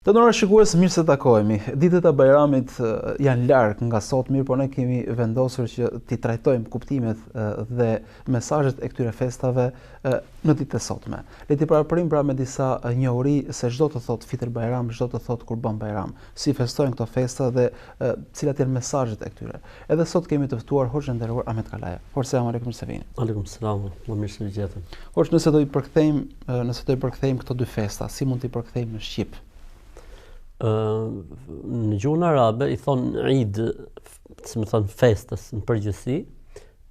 Të nderuar shikues, mirë se takohemi. Ditët e Bajramit janë larg nga sot, mirëpo ne kemi vendosur që t'i trajtojmë kuptimet dhe mesazhet e këtyre festave në ditët e sotme. Le t'i paraprijmë pra me disa njohuri se ç'do të thotë Fitër Bajram, ç'do të thotë Kurban Bajram, si festohen këto festa dhe cilat janë mesazhet e këtyre. Edhe sot kemi të ftuar hoxhën e nderuar Ahmet Kalaja. Hoxhë, selam aleikum, mirë se vini. Aleikum selam, më mirë se ju gjetëm. Hoxhë, nëse do i përkthejmë, nëse do i përkthejmë këto dy festa, si mund t'i përkthejmë në shqip? Ë në gjuhën arabe i thon Eid, si me thon festës në përgjithësi,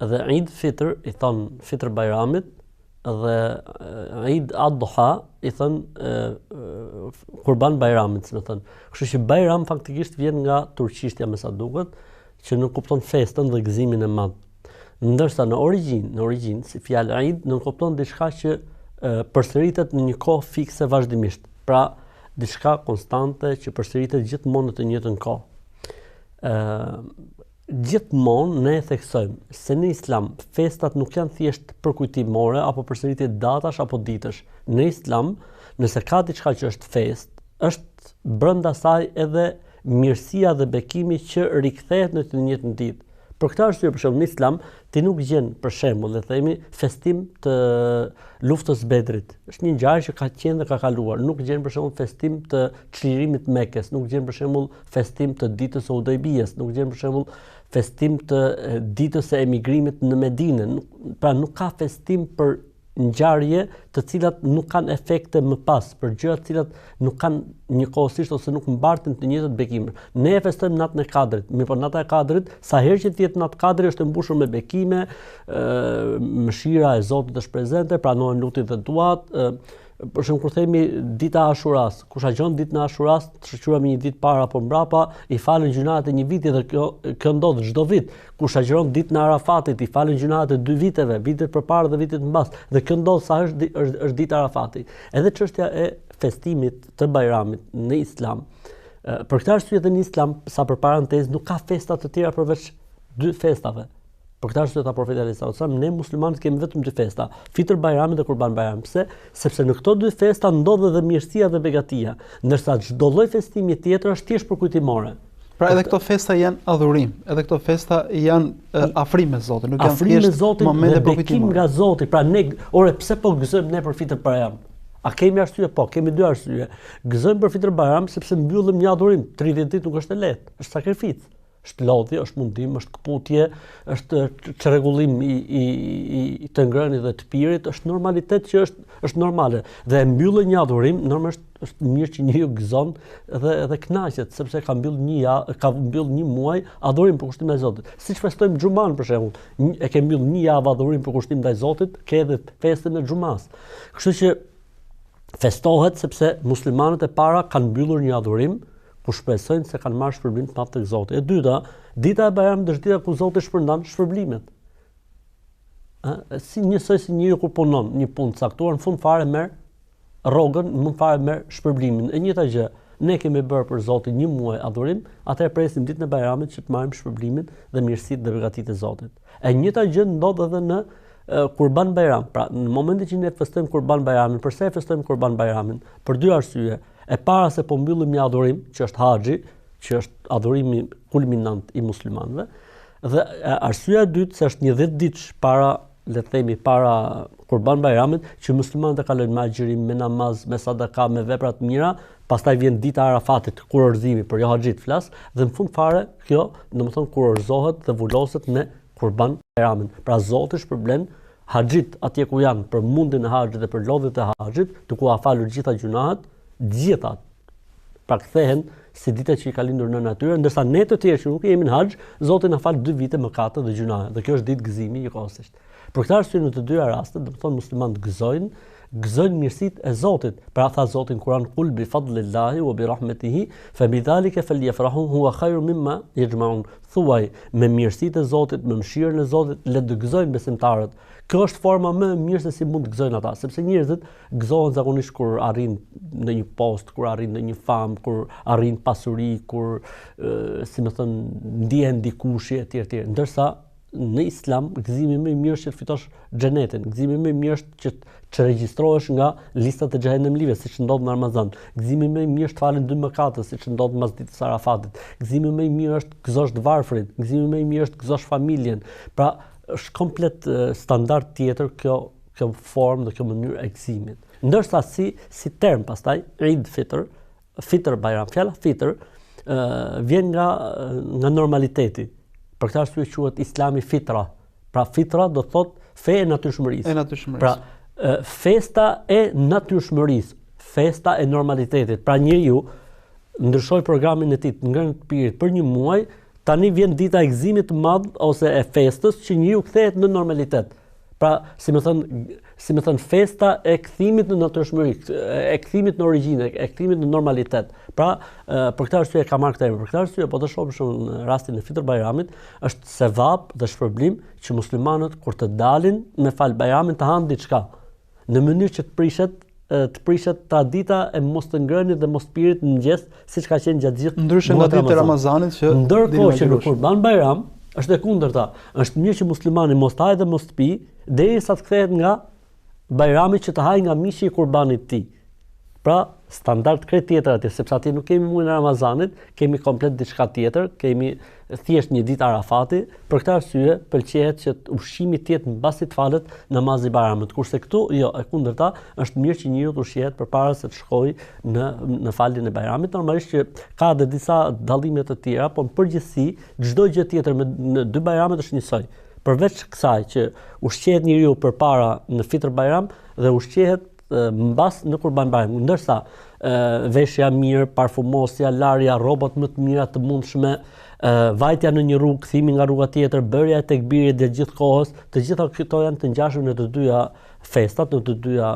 dhe Eid Fitr i thon Fitr Bajramit dhe Eid Adha i thon Kurban Bajramit, si me thon. Kështu që Bajram faktikisht vjen nga turqishtja me sa duket, që nënkupton festën dhe gëzimin e madh. Ndërsa në origjinë, në origjinë si fjalë Eid nënkupton diçka që e, përsëritet në një kohë fikse vazhdimisht. Pra, diçka konstante që përsëritet gjithmonë në të njëjtën kohë. Ë gjithmonë ne e theksojmë se në Islam festat nuk janë thjesht përkujtimore apo përsëritje datash apo ditësh. Në Islam, nëse ka diçka që është festë, është brenda saj edhe mirësia dhe bekimi që rikthehet në të njëjtën ditë. Për këtë arsye, për shembull, në Islam ti nuk gjen për shembull, le të themi, festim të luftës së Bedrit. Është një ngjarje që ka qenë dhe ka kaluar. Nuk gjen për shembull festim të çlirimit të Mekës, nuk gjen për shembull festim të ditës së Hudejbijes, nuk gjen për shembull festim të ditës së emigrimit në Medinë. Nuk, pra nuk ka festim për ngjarje të cilat nuk kanë efekte më pas, për gjëra të cilat nuk kanë njëkohësisht ose nuk mbartin të njëjtat bekime. Ne e festojmë natën e Kadrit, mirëpo nata e Kadrit, sa herë që të jetë natë Kadri është e mbushur me bekime, ë mëshira e Zotit është prezente, pranohen lutjet dhe duat, ë për shembull kur themi dita e Ashuras, kush agjëron ditën e Ashuras, të shoqëruar me një ditë para apo mbrapa, i falen gjynahet e një viti dhe kjo kjo ndodh çdo vit. Kush agjëron ditën e Arafatit, i falen gjynahet e dy viteve, vitit përpara dhe vitit mbas. Dhe kjo ndodh sa është është është dita Arafati. Edhe çështja e festimit të Bajramit në Islam. Për këtë arsye edhe në Islam, sa për parantezë, nuk ka festa të tjera përveç dy festave. Për këtë arsye tha profeti alejhi salatu selam, ne muslimanët kemi vetëm dy festa, Fitër Bajramin dhe Kurban Bajramin. Pse? Sepse në këto dy festa ndodh edhe mirësia dhe begatia, ndërsa çdo lloj festimi tjetër është thjesht përkujtimore. Pra edhe këto festa janë adhurim, edhe këto festa janë afrim me Zotin, nuk janë thjesht Zotin, momente përkujtimore. Bekim nga Zoti, pra ne, ore pse po gëzojmë ne për Fitër Bajram? A kemi arsye? Po, kemi dy arsye. Gëzojmë për Fitër Bajram sepse mbyllim një adhurim, 30 ditë nuk është e lehtë, është sakrificë. Është lodhje, është mundim, është këputje, është çrregullim i i i të ngrënit dhe të pirit, është normalitet që është është normale dhe e mbyllë një adhurim, normalisht është mirë që njeriu gëzon dhe edhe kënaqet sepse ka mbyll një ja, ka mbyll një muaj adhurim përkushtim ndaj Zotit. Siç festojmë xhuman për shembull, e ke mbyll një javë adhurim përkushtim ndaj Zotit, ke edhe festën e xhumas. Kështu që festohet sepse muslimanët e para kanë mbyllur një adhurim ku shpresojnë se kanë marrë shpërblim të madh tek Zoti. E dyta, dita e Bajramit është dita ku Zoti shpërndan shpërblimet. Ë, si njësoj si njeriu kur punon një punë të caktuar, në fund fare merr rrogën, në fund fare merr shpërblimin. E njëjta gjë, ne kemi bërë për Zotin një muaj adhurim, atëherë presim ditën e Bajramit që të marrim shpërblimin dhe mirësitë dhe begatitë e Zotit. E njëjta gjë ndodh edhe në Kurban Bajram. Pra, në momentin që ne festojmë Kurban Bajramin, përse e festojmë Kurban Bajramin? Për dy arsye. E para se po mbyllim një adhurim, që është haxhi, që është adhurimi kulminant i muslimanëve, dhe arsyeja e dytë se është një 10 ditësh para le të themi para Kurban Bajramit, që muslimanët e kalojnë me agjërim, me namaz, me sadaka, me vepra të mira, pastaj vjen dita e Arafatit, kurorëzimi për jo haxhit flas, dhe në fund fare kjo, domethënë kurorëzohet dhe vuloset me Kurban Bajramin. Pra Zoti shpërblen haxhit atje ku janë për mundin e haxhit dhe për lodhjet e haxhit, duke ua falur gjitha gjynahet, gjitha pra kthehen si dita që i ka lindur nëna e tyre, ndërsa ne të tjerë që nuk jemi në haxh, Zoti na fal dy vite mëkate dhe gjynahe, dhe kjo është ditë gëzimi njëkohësisht. Për këtë arsye në të dyja rastet, domethënë muslimanët gëzojnë, gëzojnë mirësitë e Zotit. Pra tha Zoti në Kur'an kul bi fadlillahi wa bi rahmetihi fa bi dhalika falyafrahu huwa khairu mimma yajma'un. Thuaj me mirësitë e Zotit, me mëshirën e Zotit, le të gëzojnë besimtarët. Kjo është forma më e mirë se si mund të gëzojnë ata, sepse njerëzit gëzohen zakonisht kur arrijnë ndonjë post, kur arrijnë ndonjë famë, kur arrijnë pasuri, kur si me thënë ndihen dikushi etj etj. Ndërsa. në Islam gëzimi më i mirë është që të fitosh xhenetin, gëzimi më i mirë është që të çrregjistrohesh nga listat e xhehenemlive, siç ndodh në Ramazan. Gëzimi më i mirë është të falen dy mëkate, siç ndodh mbas ditës së Arafatit. Gëzimi më i mirë është të gëzosh të varfrit, gëzimi më i mirë është të gëzosh familjen. Pra, është komplet standard tjetër kjo kjo formë dhe kjo mënyrë e gëzimit. Ndërsa si si term pastaj Eid Fitr, Fitr Bajram, fjala Fitr ë vjen nga nga normaliteti. Për këtë arsye quhet Islami Fitra. Pra fitra do të thotë fe e natyrshmërisë. E natyrshmërisë. Pra festa e natyrshmërisë, festa e normalitetit. Pra njeriu ndryshoi programin e tij të ngrënit të pirit për një muaj, tani vjen dita e gëzimit të madh ose e festës që njeriu kthehet në normalitet. Pra, si me thënë, si me thënë festa e kthimit në natyrshmëri, e kthimit në origjinë, e kthimit në normalitet. Pra, për këtë arsye ka marrë këtë emër. Për këtë arsye, po të shohim shumë në rastin e Fitër Bajramit, është sevap dhe shpërblim që muslimanët kur të dalin me fal Bajramin të hanë diçka, në mënyrë që të prishet të prishet tradita e mos të ngrënit dhe mos të pirit në mëngjes, siç ka qenë gjatë gjithë Ndryshe nga ditët e Ramazanit që ndërkohë që në Kurban Bajram është e kundërta, është mirë që muslimani mos të hajë dhe mos të pijë derisa të kthehet nga Bajrami që të hajë nga mishi i kurbanit të tij. Pra, standard krejt tjetër atje, sepse atje nuk kemi muajin e Ramazanit, kemi komplet diçka tjetër, kemi thjesht një ditë Arafati, për këtë arsye pëlqehet që ushqimi të jetë mbasi të falet namazi i Bajramit, kurse këtu jo, e kundërta, është mirë që njeriu të ushqehet përpara se të shkojë në në faljen e Bajramit. Normalisht që ka edhe disa dallime të tjera, por në përgjithësi çdo gjë tjetër me në dy Bajramet është njësoj. Përveç kësaj që ushqehet njeriu përpara në Fitër Bajram dhe ushqehet mbas në Kurban Bajram, ndërsa veshja mirë, parfumosja, larja, rrobat më të mira të mundshme, vajtja në një rrugë, kthimi nga rruga tjetër, bërja e tekbirit gjatë gjithë kohës, të gjitha këto janë të ngjashme në të dyja festat, në të dyja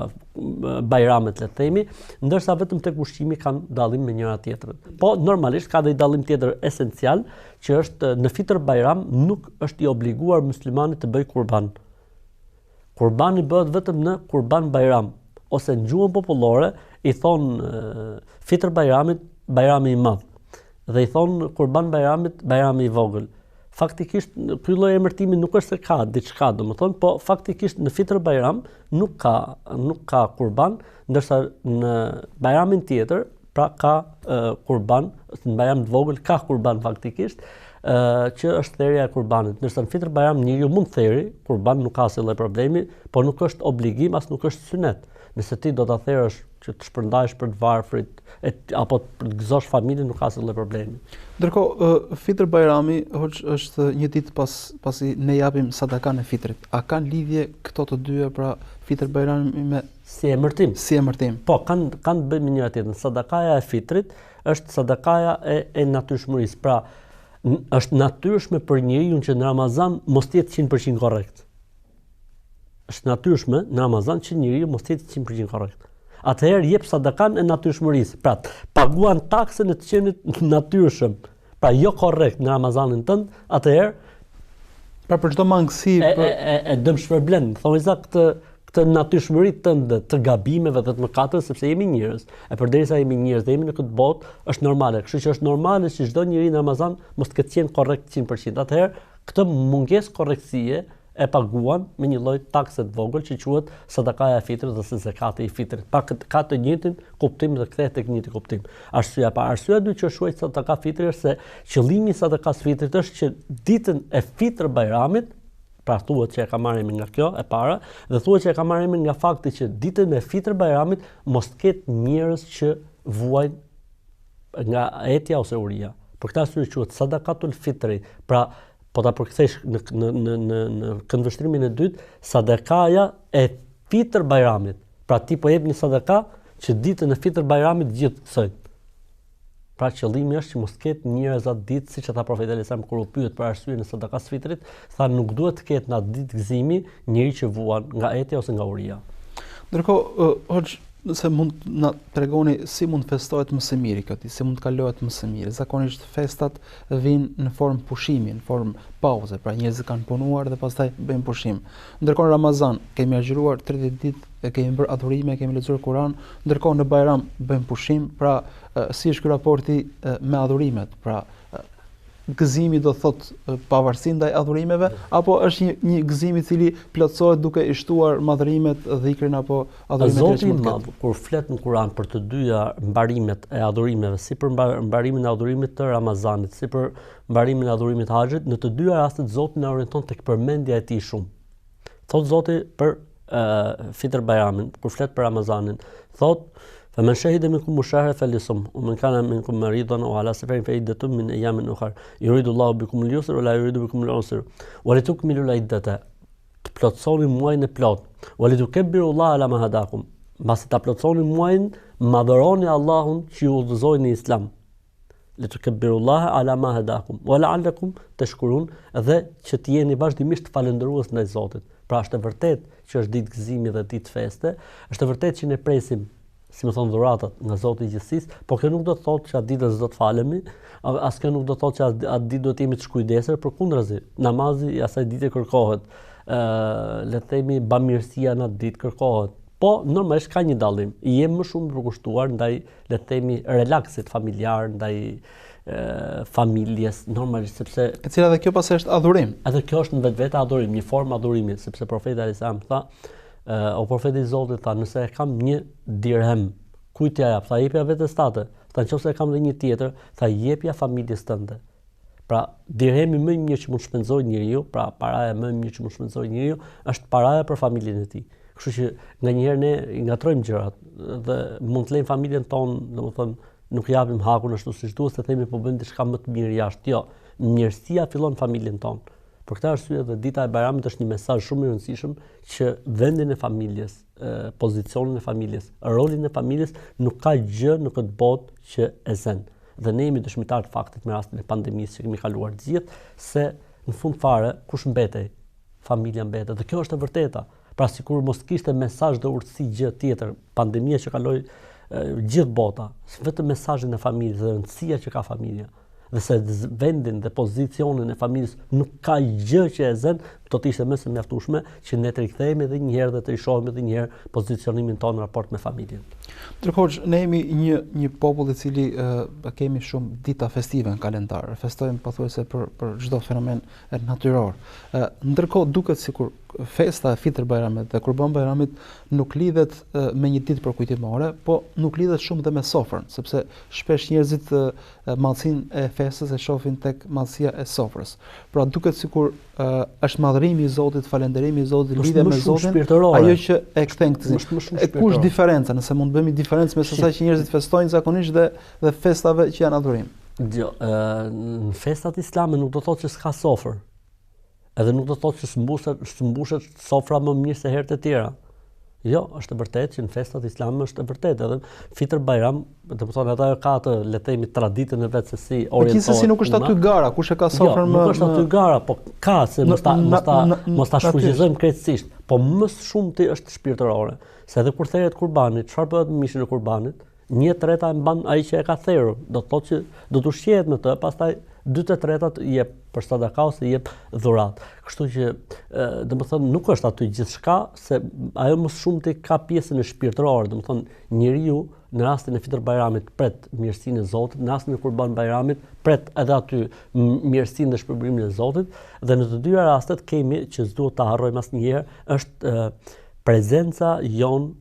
bajramet le të themi, ndërsa vetëm tek ushqimi kanë dallim me njëra tjetrën. Po normalisht ka dhe një dallim tjetër esencial, që është në Fitër Bajram nuk është i obliguar muslimani të bëjë kurban. Kurbani bëhet vetëm në Kurban Bajram ose në gjuhën popullore i thonë Fitër Bajramit Bajrami i Madh dhe i thonë Kurban Bajramit Bajrami i Vogël. Faktikisht ky lloj emërtimi nuk është se ka diçka, domethënë, po faktikisht në Fitër Bajram nuk ka nuk ka kurban, ndërsa në Bajramin tjetër pra ka kurban, në Bajram të vogël ka kurban faktikisht, ë që është therja e kurbanit. Ndërsa në Fitër Bajram njeriu mund të theri kurban, nuk ka asnjë lloj problemi, por nuk është obligim as nuk është synet. Nëse ti do ta therësh që të shpërndash për të varfrit e, apo për të gëzosh familjen, nuk ka asnjë lloj problemi. Ndërkohë, Fitër Bajrami hoxhë është një ditë pas pasi ne japim sadakan e fitrit. A kanë lidhje këto të dyja pra Fitër Bajrami me Si emërtim. Si emërtim. Po, kanë kanë të bëjnë me njëra tjetrën. Sadakaja e fitrit është sadakaja e e natyrshmërisë. Pra, është natyrshme për njeriun që në Ramazan mos të jetë 100% korrekt. Është natyrshme në Ramazan që njeriu mos të jetë 100% korrekt. Atëherë jep sadakan e natyrshmërisë. Pra, paguan taksën e të qenit natyrshëm. Pra jo korrekt në Ramazanin tënd, atëherë pra për çdo mangësi e, për... e, e, e dëmshpërblen, thonjëza këtë këtë natyrshmëri tënde të gabimeve dhe të mëkateve sepse jemi njerëz. E përderisa jemi njerëz dhe jemi në këtë botë, është normale. Kështu që është normale që çdo njeri në Ramazan mos të ketë qenë korrekt 100%. Atëherë, këtë mungesë korrektësie e paguan me një lloj takse të vogël që quhet sadakaja e fitrit ose zekati i fitrit. Pra ka të njëjtin kuptim dhe kthehet tek i njëjti kuptim. Arsyeja e parë, arsyeja e dytë që është quajtur sadaka fitri është se qëllimi i sadakas fitrit është që ditën e Fitr Bajramit, pra thuhet që e ka marrë emrin nga kjo e para, dhe thuhet që e ka marrë emrin nga fakti që ditën e Fitr Bajramit mos të ketë njerëz që vuajnë nga etja ose uria. Për këtë arsye quhet sadakatul fitri. Pra, po ta përkthesh në në në në në këndvështrimin e dytë, sadakaja e Fitr Bajramit. Pra ti po jep një sadaka që ditën e Fitr Bajramit të gjithë gëzojnë. Pra qëllimi është që mos të ketë njerëz atë ditë, siç e tha profeti alejhi selam kur u pyet për arsyen e sadakas fitrit, tha nuk duhet të ketë në atë ditë gëzimi njeri që vuan nga etja ose nga uria. Ndërkohë, hoxhë, nëse mund të na tregoni si mund të festohet më së miri kjo ditë, si mund të kalohet më së miri. Zakonisht festat vijnë në formë pushimi, në formë pauze, pra njerëzit kanë punuar dhe pastaj bëjnë pushim. Ndërkohë në Ramazan kemi agjëruar 30 ditë, e kemi bërë adhurime, kemi lexuar Kur'an, ndërkohë në Bajram bëjmë pushim, pra si është ky raporti me adhurimet, pra. gëzimi do thotë pavarësi ndaj adhurimeve apo është një një gëzim i cili plotësohet duke i shtuar madhërimet, dhikrin apo adhurimet e Zoti i Madh kur flet në Kur'an për të dyja mbarimet e adhurimeve, si për mbarimin e adhurimit të Ramazanit, si për mbarimin e adhurimit të Haxhit, në të dyja rastet Zoti na orienton tek përmendja e tij shumë. Thot Zoti për uh, Fitër Bajramin, kur flet për Ramazanin, thot Fa men shahida minkum ash-shahra falyasum, wa man kana minkum maridan aw ala safarin fa iddatun min ayamin ukhar. Yuridu Allahu bikum al-yusra wa la yuridu bikum al-usra. Wa litukmilu al-iddata. Të plotësoni muajin e plot. Wa litukabbiru Allaha ala ma hadakum. Mbasi ta plotësoni muajin, madhëroni Allahun që ju udhëzoi në Islam. Litukabbirullaha ala ma hadakum wa la'allakum tashkurun dhe që të jeni vazhdimisht falënderues ndaj Zotit. Pra është e vërtetë që është ditë gëzimi dhe ditë feste, është e vërtetë që ne presim, si me thonë dhuratat nga Zoti i gjithësisë, por kjo nuk do të thotë që atë ditë s'do të falemi, as kjo nuk do të thotë që atë ditë do të jemi të shkujdesur, përkundrazi, namazi i asaj dite kërkohet. ë le të themi bamirësia në atë ditë kërkohet. Po normalisht ka një dallim. Je më shumë i përkushtuar ndaj le të themi relaksit familjar ndaj familjes normalisht sepse e cila edhe kjo pastaj është adhurim. Edhe kjo është në vetvete adhurim, një formë adhurimi, sepse profeti alejhi selam tha, o profeti i Zotit tha, nëse e kam një dirhem, kujt t'ia jap? Tha jepja vetes tate. Tha nëse e kam dhe një tjetër, tha jepja familjes tënde. Pra, dirhemi më i mirë që mund të shpenzojë njeriu, pra paraja më e mirë që mund të shpenzojë njeriu, është paraja për familjen e tij. Kështu që nganjëherë ne i ngatërrojmë gjërat dhe mund të lejmë familjen tonë, domethënë nuk i japim hakun ashtu siç duhet, se themi po bëjmë diçka më të mirë jashtë. Jo, mirësia fillon në familjen tonë. Për këtë arsye dhe dita e Bajramit është një mesazh shumë i rëndësishëm që vendin e familjes, pozicionin e familjes, rolin e familjes nuk ka gjë në këtë botë që e zën. Dhe ne jemi dëshmitarë të faktit me rastin e pandemisë që kemi kaluar të gjithë se në fund fare kush mbetej? Familja mbetet. Dhe kjo është e vërteta. Pra sikur mos kishte mesazh dhe urtësi gjë tjetër, pandemia që kaloi gjithë bota, vetëm mesazhin e familjes dhe rëndësia që ka familja dhe se vendin dhe pozicionin e familjes nuk ka gjë që e zën, do të ishte më se mjaftueshme që ne të rikthehemi edhe një herë dhe të rishohim edhe një herë pozicionimin tonë në raport me familjen. Ndërkohë ne jemi një një popull i cili e kemi shumë dita festive në kalendar. Festojmë pothuajse për për çdo fenomen natyror. Ë ndërkohë duket sikur festa e Fitër Bajramit dhe Kurban Bajramit nuk lidhet me një ditë përkujtimore, po nuk lidhet shumë dhe me sofrën, sepse shpesh njerëzit madhësinë e festës e shohin tek madhësia e sofrës. Pra duket sikur është madhërimi i Zotit, falënderimi i Zotit, lidhja me Zotin, ajo që e kthen këtë. Është më shumë shpirtërore. E ku është diferenca, nëse mund të bëjmë diferencë mes asaj që njerëzit festojnë zakonisht dhe dhe festave që janë adhurim. Jo, në festat islame nuk do thotë që s'ka sofër. Edhe nuk do të thotë që s'mbushet, s'mbushet sofra më mirë se herët e tjera. Jo, është e vërtetë që në festat islame është e vërtetë edhe Fitër Bajram, domethënë ajo ka atë le të themi traditën e vet se si po orientohet. Gjithsesi nuk është aty gara, kush e ka jo, sofrën më Nuk është aty gara, po ka se mos ta mos ta mos ta shfuqizojmë krejtësisht, po më së shumti është shpirtërore. Se edhe kur theret kurbani, çfarë bëhet me mishin e kurbanit? Një e treta e mban ai që e ka therur, do të thotë që do të ushqehet me të, pastaj dy të tretat i jep për sadaka ose i jep dhuratë. Kështu që, domethënë nuk është aty gjithçka, se ajo më së shumti ka pjesën e shpirtërore, domethënë njeriu në rastin e Fitër Bajramit pret mirësinë e Zotit, në rastin e Kurban Bajramit pret edhe aty mirësinë dhe shpërblimin e Zotit dhe në të dyja rastet kemi që s'duhet ta harrojmë asnjëherë, është prezenca jonë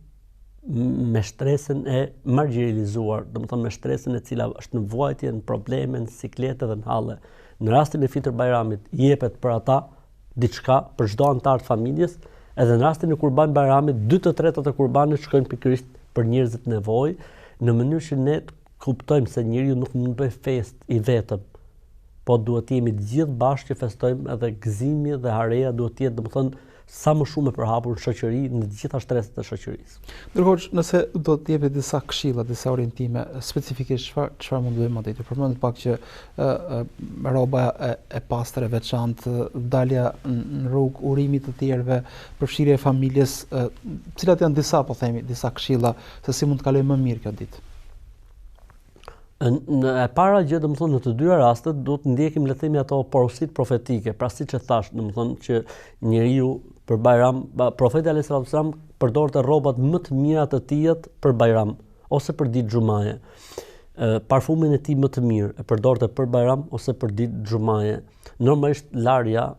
me shtresën e margjinalizuar, domethënë me shtresën e cila është në vuajtje, në probleme, në siklete dhe në halle. Në rastin e Fitër Bajramit jepet për ata diçka për çdo anëtar të familjes, edhe në rastin e Kurban Bajramit dy të tretat e kurbanit shkojnë pikërisht për njerëzit në nevojë, në mënyrë që ne të kuptojmë se njeriu nuk mund të bëjë festë i vetëm, po duhet të jemi të gjithë bashkë që festojmë edhe gëzimi dhe hareja duhet të jetë, domethënë, sa më shumë e përhapur në shoqëri, në të gjitha shtresat e shoqërisë. Ndërkohë, nëse do të jepje disa këshilla, disa orientime specifikisht çfarë çfarë mund të bëjmë atë ditë? Përmendët pak që ë rroba e, e pastër e veçantë, dalja në rrugë, urimi i të tjerëve, përfshirja e familjes, ë, cilat janë disa, po themi, disa këshilla se si mund të kalojë më mirë kjo ditë? Në e para gjë, domethënë në të dyja rastet duhet të ndjekim le të themi ato porositë profetike, pra siç e thashë, domethënë që njeriu për Bajram, profeti alayhis salam përdorte rrobat më të mira të tijat për Bajram ose për ditë xhumaje. Parfumin e tij më të mirë e përdorte për Bajram ose për ditë xhumaje. Normalisht larja,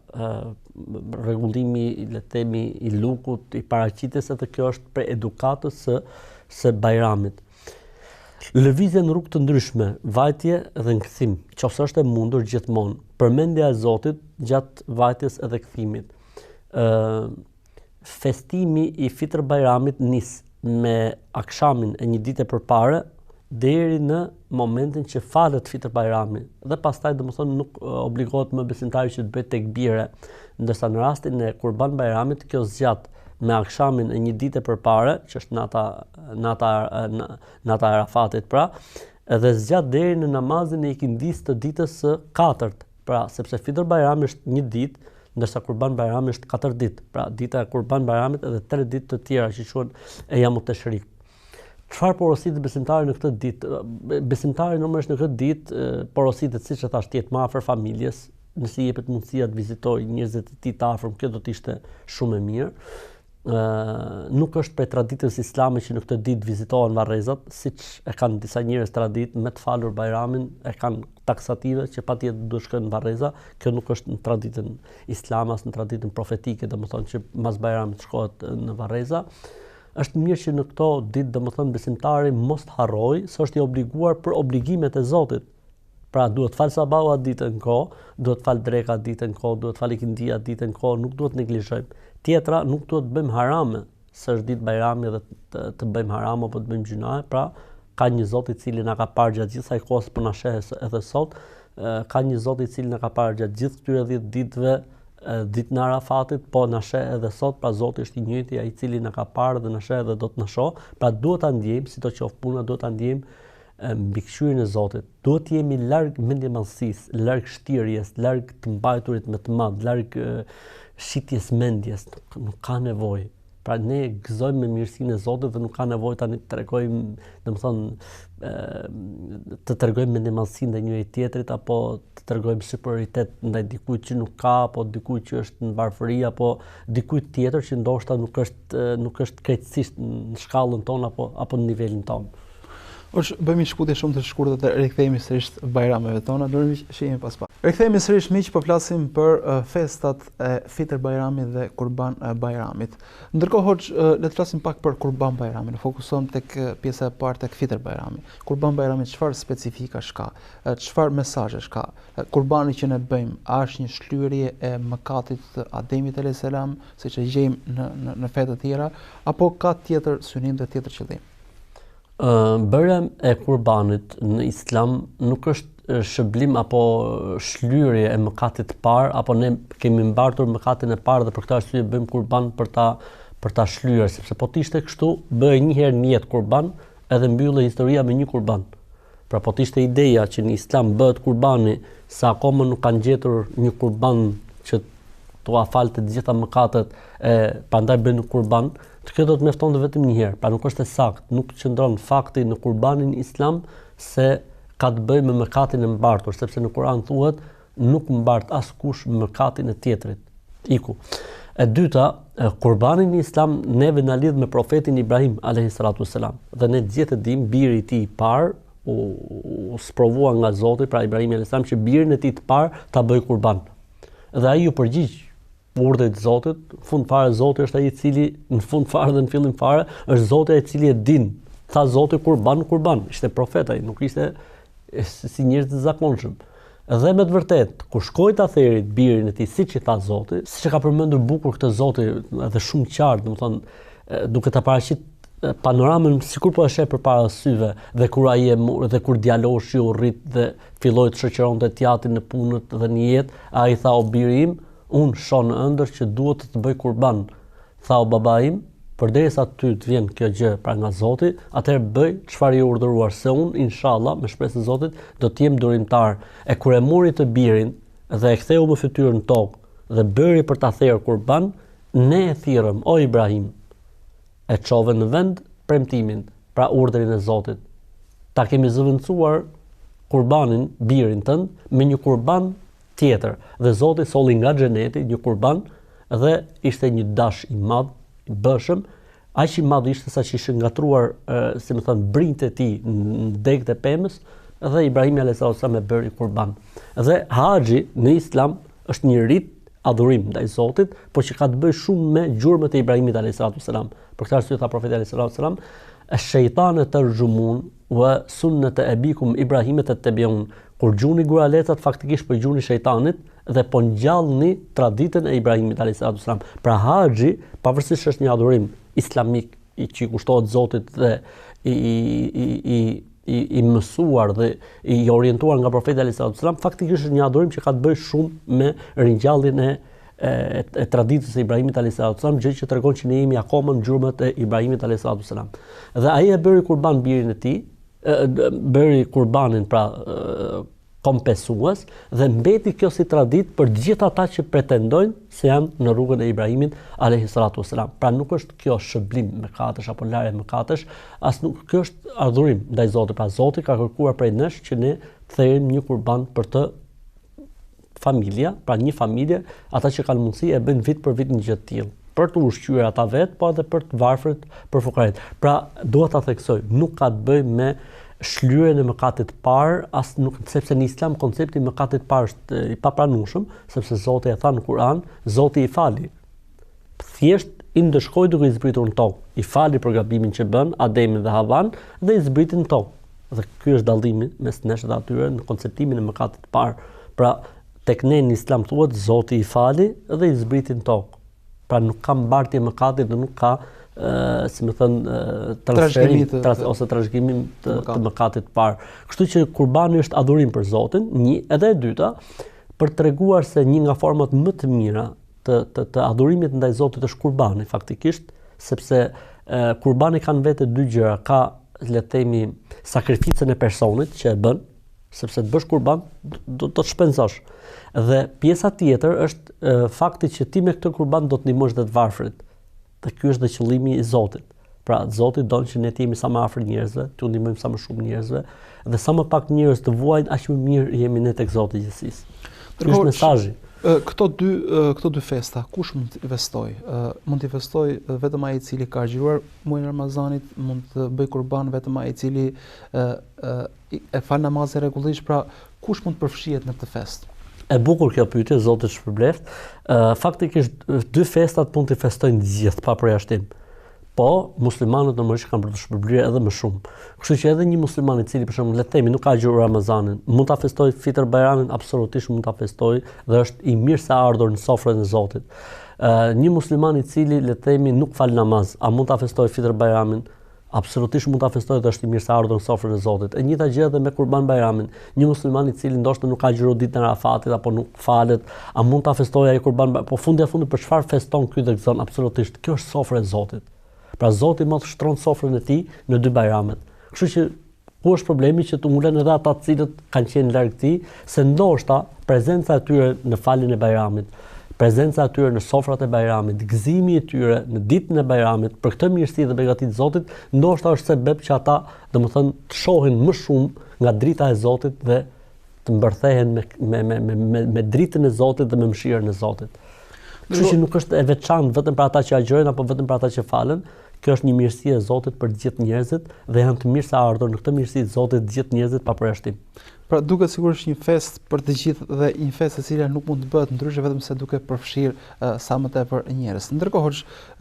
rregullimi, le të themi, i lukut, i paraqitjes edhe kjo është prej edukatës së së Bajramit. Lëvizje në rrugë të ndryshme, vajtje dhe në kthim, qoftë është e mundur gjithmonë, përmendja e Zotit gjatë vajtjes edhe kthimit. Ë Festimi i Fitër Bajramit nis me akshamin e një dite përpara deri në momentin që falet Fitër Bajrami dhe pastaj domethënë nuk obligohet më besimtari që të bëjë tekbire, ndërsa në rastin e Kurban Bajramit kjo zgjat me akshamin e një dite përpara, që është nata nata nata e Arafatit pra, edhe zgjat deri në namazin e ikindisë të ditës së katërt. Pra, sepse Fitër Bajrami është një ditë, ndërsa Kurban Bajrami është katër ditë. Pra, dita e Kurban Bajramit edhe tre ditë të tjera që quhen Ejamu Teshrik. Çfarë porositet besimtari në këtë ditë? Besimtari normalisht në këtë ditë porositet siç e thashë të jetë më afër familjes, nëse i jepet mundësia të vizitojë njerëzit e tij të afërm, kjo do të ishte shumë e mirë. Ë nuk është prej traditës islame që në këtë ditë vizitohen varrezat, siç e kanë disa njerëz traditë me të falur Bajramin, e kanë taksative që patjetër duhet shkojnë në varreza, kjo nuk është në traditën islame as në traditën profetike, domethënë që mas Bajramit shkohet në varreza. Është mirë që në këto ditë, domethënë besimtari mos të harrojë se është i obliguar për obligimet e Zotit. Pra duhet të falë sabahu atë ditë në kohë, duhet të falë dreka atë ditë në kohë, duhet të falë ikindia atë ditë në kohë, nuk duhet të neglizhojmë. Tjetra, nuk duhet të bëjmë harame, se është ditë Bajrami dhe të, të bëjmë haram apo të bëjmë gjynahe, pra ka një Zot i cili na ka parë gjatë gjithë kësaj kohës, po na sheh edhe sot, ka një Zot i cili na ka parë gjatë gjithë këtyre 10 ditëve, ditën e Arafatit, po na sheh edhe sot, pra Zoti është i njëjti ai i cili na ka parë dhe na sheh edhe do të na shohë, pra duhet ta ndjejmë, sidoqoftë puna, duhet ta ndjejmë mbikëqyrjen e Zotit. Duhet të jemi larg mendjemadhësisë, larg shtirjes, larg të mbajturit me të madh, larg shitjes mendjes, nuk, nuk ka nevojë. Pra ne gëzojmë me mirësinë e Zotit dhe nuk ka nevojë tani të tregojmë, domethënë, të tregojmë mendjemadhësinë ndaj njëri tjetrit apo të tregojmë superioritet ndaj dikujt që nuk ka apo dikujt që është në varfëri apo dikujt tjetër që ndoshta nuk është nuk është krejtësisht në shkallën tonë apo apo në nivelin tonë. Hoxhë, bëjmë një shkëputje shumë të shkurtër dhe rikthehemi sërish bajrameve tona, do të shihemi pas pak. Rikthehemi sërish miq, po flasim për uh, festat e Fitër Bajramit dhe Kurban Bajramit. Ndërkohë hoxhë, uh, le të flasim pak për Kurban Bajramin. Fokusohem tek pjesa e parë tek Fitër Bajrami. Kurban Bajrami çfarë specifikash ka? Çfarë mesazhesh ka? Kurbani që ne bëjmë, a është një shlyerje e mëkatit të Ademit alayhis salam, siç e gjejmë në në në fe të tjera, apo ka tjetër synim dhe tjetër qëllim? Bërja e kurbanit në Islam nuk është shërblim apo shlyerje e mëkatit të parë apo ne kemi mbartur mëkatin e parë dhe për këtë arsye bëjmë kurban për ta për ta shlyer, sepse po të ishte kështu, bëhej një herë në jetë kurban edhe mbyllej historia me një kurban. Pra po të ishte ideja që në Islam bëhet kurbani se akoma nuk kanë gjetur një kurban që t'ua falte të gjitha mëkatet e prandaj bëjnë kurban, të kjo do të mjaftonte vetëm një herë. Pra nuk është e saktë, nuk qëndron fakti në kurbanin islam se ka të bëjë me mëkatin e mbartur, sepse në Kur'an thuhet nuk mbart askush mëkatin e tjetrit. Iku. E dyta, kurbani në islam neve na lidh me profetin Ibrahim alayhi salatu wasalam. Dhe ne të gjithë e dimë biri i tij i parë u, u sprovua nga Zoti, pra Ibrahimi alayhis salam që birin e tij të parë ta bëjë kurban. Dhe ai iu përgjigj urdhrit të Zotit, në fund fare Zoti është ai i cili në fund fare dhe në fillim fare është Zoti ai i cili e din. Tha Zoti kurban, kurban, ishte profet ai, nuk ishte si njerëz të zakonshëm. Dhe me të vërtetë, kur shkoi ta theri birin e tij, siç i tha Zoti, siç e ka përmendur bukur këtë Zoti edhe shumë qartë, domethënë, duke ta paraqit panoramën sikur po e sheh përpara syve dhe kur ai e mur, dhe kur djaloshi u rrit dhe filloi të shoqëronte t'jatin në punët dhe në jetë, ai tha o biri im, unë shoh në ëndërr që duhet të të bëj kurban. Tha o baba im, përderisa ty të vjen kjo gjë pra nga Zoti, atëherë bëj çfarë je urdhëruar, se unë inshallah me shpresën e Zotit do të jem durimtar. E kur e mori të birin dhe e ktheu me fytyrë në tokë dhe bëri për ta therë kurban, ne e thirrëm, o Ibrahim, e çove në vend premtimin, pra urdhrin e Zotit. Ta kemi zëvendësuar kurbanin, birin tënd, me një kurban tjetër. Dhe Zoti solli nga xheneti një kurban dhe ishte një dash i madh, i bëshëm, aq i madh ishte sa që ishin ngatërruar, si me thënë, brinjët e tij në degët e pemës. Dhe Ibrahimi alayhis salam e bëri kurban. Dhe haxhi në Islam është një rit adhurim ndaj Zotit, por që ka të bëjë shumë me gjurmët e Ibrahimit alayhis salam. Për këtë arsye tha profeti alayhis salam, "Ash-shaytanu tarjumun wa sunnat abikum Ibrahim tattabi'un." Kur gjuni guralecat faktikisht po gjuni shejtanit dhe po ngjallni traditën e Ibrahimit alayhis salam. Pra haxhi, pavarësisht është një adhurim islamik i që i kushtohet Zotit dhe i i i i i, i mësuar dhe i orientuar nga profeti alayhis salam, faktikisht është një adhurim që ka të bëjë shumë me ringjalljen e e, e traditës së Ibrahimit alayhis salam, gjë që tregon që ne jemi akoma në gjurmët e Ibrahimit alayhis salam. Dhe ai e bëri kurban birin e tij, bëri kurbanin pra kompensues dhe mbeti kjo si traditë për të gjithë ata që pretendojnë se janë në rrugën e Ibrahimit alayhi salatu wasalam. Pra nuk është kjo shpërblim mëkatesh apo larje mëkatesh, as nuk kjo është adhurim ndaj Zotit. Pra Zoti ka kërkuar prej nesh që ne të therim një kurban për të familja, pra një familje, ata që kanë mundësi e bëjnë vit për vit një gjë të tillë për të ushqyer ata vetë, po edhe për të varfrit, për fukaret. Pra, dua ta theksoj, nuk ka të bëjë me shlyerjen e mëkatit të parë, as nuk sepse në Islam koncepti i mëkatit të parë është i papranueshëm, sepse Zoti e tha në Kur'an, Zoti i fali. Thjesht i ndëshkoi duke i zbritur në tokë. I fali për gabimin që bënë Ademin dhe Havan dhe i zbriti në tokë. Dhe ky është dallimi mes nesh dhe atyre në konceptimin e mëkatit të parë. Pra, tek ne në Islam thuhet Zoti i fali dhe i zbriti në tokë. Pra nuk ka mbartje mëkati dhe nuk ka ë si me thënë transferim të, trans, ose trashëgimim të, të mëkatit të parë. Kështu që kurbani është adhurim për Zotin, një, edhe e dyta, për të treguar se një nga format më të mira të të, të adhurimit ndaj Zotit është kurbani faktikisht, sepse e, kurbani ka në vete dy gjëra, ka le të themi sakrificën e personit që e bën, sepse të bësh kurban do do të shpenzosh. Dhe pjesa tjetër është e, fakti që ti me këtë kurban do të ndihmosh dhe të varfrit. Dhe ky është dhe qëllimi i Zotit. Pra, Zoti don që ne të jemi sa më afër njerëzve, t'u ndihmojmë sa më shumë njerëzve dhe sa më pak njerëz të vuajnë, aq më mirë jemi ne tek Zoti i gjithësisë. Ky është mesazhi. Këto dy këto dy festa, kush mund t'i festojë? Mund t'i festojë vetëm ai i cili ka agjëruar muajin e Ramazanit, mund të bëjë kurban vetëm ai i cili ë e fal namazin rregullisht, pra kush mund të përfshihet në këtë festë? E bukur kjo pyetje, Zoti të shpërbleftë. Ë faktikisht dy festat mund t'i festojnë të gjithë pa përjashtim. Po, muslimanët normalisht kanë për t'u shpërblyer edhe më shumë. Kështu që edhe një musliman i cili për shembull le të themi nuk ka agjëruar Ramazanin, mund ta festojë Fitër Bajramin, absolutisht mund ta festojë dhe është i mirëseardhur në sofrën e Zotit. Ë një musliman i cili le të themi nuk fal namaz, a mund ta festojë Fitër Bajramin? Absolutisht mund ta festojë dhe është i mirëseardhur në sofrën e Zotit. E njëjta gjë edhe me Kurban Bajramin. Një musliman i cili ndoshta nuk ka agjëruar ditën e Arafatit apo nuk falet, a mund ta festojë ai Kurban Bajramin? Po fundi e fundit për çfarë feston ky dhe gëzon? Absolutisht, kjo është sofra e Zotit. Pra Zoti i madh shtron sofrën e tij në dy bajramet. Kështu që Ku është problemi që të ulen edhe ata të cilët kanë qenë larg tij, se ndoshta prezenca e tyre në faljen e Bajramit, prezenca e tyre në sofrat e Bajramit, gëzimi i tyre në ditën e Bajramit për këtë mirësi dhe begati të Zotit, ndoshta është sebeb që ata, domethënë, të shohin më shumë nga drita e Zotit dhe të mbërthehen me me me me me, me dritën e Zotit dhe me mëshirën e Zotit. Kështu që nuk është e veçantë vetëm për ata që agjërojnë apo vetëm për ata që falen, kjo është një mirësi e Zotit për të gjithë njerëzit dhe janë të mirëseardhur në këtë mirësi të Zotit të gjithë njerëzit pa përjashtim. Pra duket sikur është një festë për të gjithë dhe një festë e cila nuk mund të bëhet ndryshe vetëm se duke përfshirë uh, sa më tepër njerëz. Ndërkohë,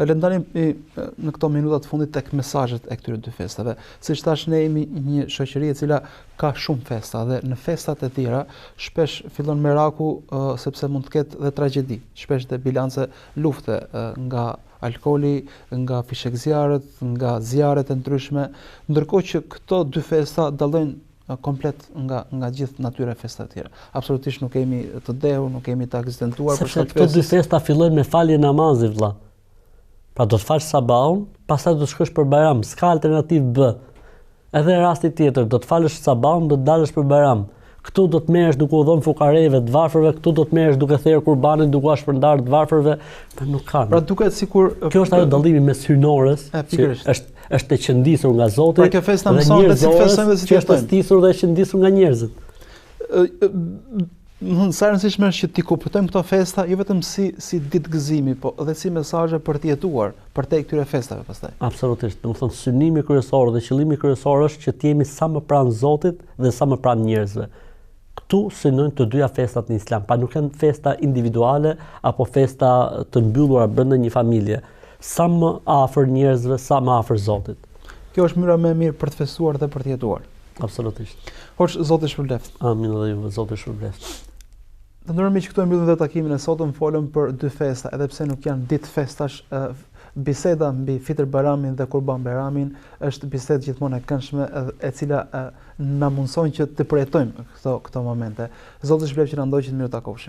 le të ndalemi në këto minuta të fundit tek mesazhet e këtyre dy festave. Siç thashë ne jemi një shoqëri e cila ka shumë festa dhe në festat e tjera shpesh fillon meraku uh, sepse mund të ketë dhe tragjedi, shpesh dhe bilance lufte uh, nga alkooli, nga fishekzjarrët, nga zjarret e ndryshme, ndërkohë që këto dy festa dallojnë komplet nga nga gjithë natyra e festave të tjera. Absolutisht nuk kemi të dehur, nuk kemi të aksidentuar për shkak të këto dy festa fillojnë me falje namazi vëlla. Pra do të falësh sabahun, pastaj do të shkosh për Bajram, s'ka alternativë B. Edhe rasti tjetër, do të falësh sabahun, do të dalësh për Bajram. Këtu do të merresh duke u dhënë fukareve, të varfërve, këtu do të merresh duke therë kurbanin, duke ua shpërndarë të varfërve, pra nuk ka. Pra duket sikur kjo është ajo dallimi mes hyjnores, që është është e qëndisur nga Zoti. Pra kjo festë na mëson se si të festojmë dhe si të jetojmë. Është stisur dhe e qëndisur nga njerëzit. Domethënë sa e rëndësishme është që t'i kuptojmë këto festa jo vetëm si si ditë gëzimi, po edhe si mesazhe për të jetuar përtej këtyre festave pastaj. Absolutisht. Domethënë synimi kryesor dhe qëllimi kryesor është që të jemi sa më pranë Zotit dhe sa më pranë njerëzve. Këtu synojnë të dyja festat në Islam, pra nuk janë festa individuale apo festa të mbyllura brenda një familje. Sa më afër njerëzve, sa më afër Zotit. Kjo është mënyra më e mirë për të festuar dhe për të jetuar. Absolutisht. Hoxhë, Zoti ju shpërbleftë. Amin dhe juve, Zoti ju shpërbleftë. Të nderuar miq, këtu e mbyllim dhe takimin e sotëm, folëm për dy festa, edhe pse nuk janë ditë festash, biseda mbi Fitër Bajramin dhe Kurban Bajramin është bisedë gjithmonë e këndshme e cila na mundëson që të përjetojmë këto këto momente. Zoti ju shpërbleftë që na ndoqët, mirë u takofshim.